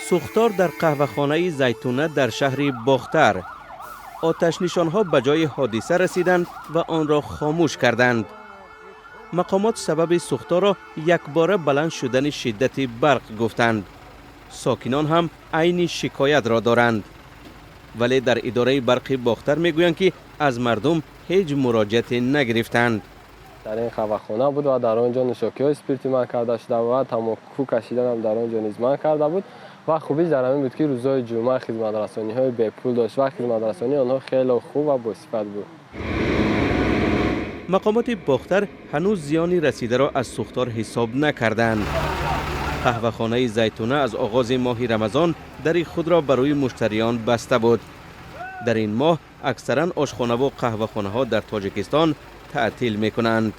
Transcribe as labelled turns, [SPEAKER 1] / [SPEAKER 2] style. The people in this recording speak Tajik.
[SPEAKER 1] Сӯхтор дар қаҳвахонаи «Зайтуна» дар шаҳри Бохтар. Оташнишонҳо ба ҷои ҳодиса расиданд ва онро хомӯш карданд. Мақомот сабаби сӯхторро якбора баланд шудани шиддати барқ гуфтанд. Сокинон ҳам айни шикоятро доранд, вале дар идораи барқи Бохтар мегӯянд, ки аз мардум ҳеҷ муроҷиате нагирифтанд.
[SPEAKER 2] Дар ин қаҳвахона буд ва дар он ҷо нӯшокиҳои спиртӣ манъ карда шуда ва тамоку кашиданам дар он ҷо низ манъ карда буд. Ва хубиш дар ҳамин буд, ки рӯзҳои ҷумъа хизматрасониҳои бепул дошт ва хизматрасонии онҳо хеле хуб ва босифат буд.
[SPEAKER 1] Мақомоти Бохтар ҳанӯз зиёни расидаро аз сӯхтор ҳисоб накарданд. Қаҳвахонаи «Зайтуна» аз оғози моҳи Рамазон дари худро барои муштариён баста буд. Дар ин моҳ аксаран ошхонаву қаҳвахонаҳо дар Тоҷикистон таътил мекунанд.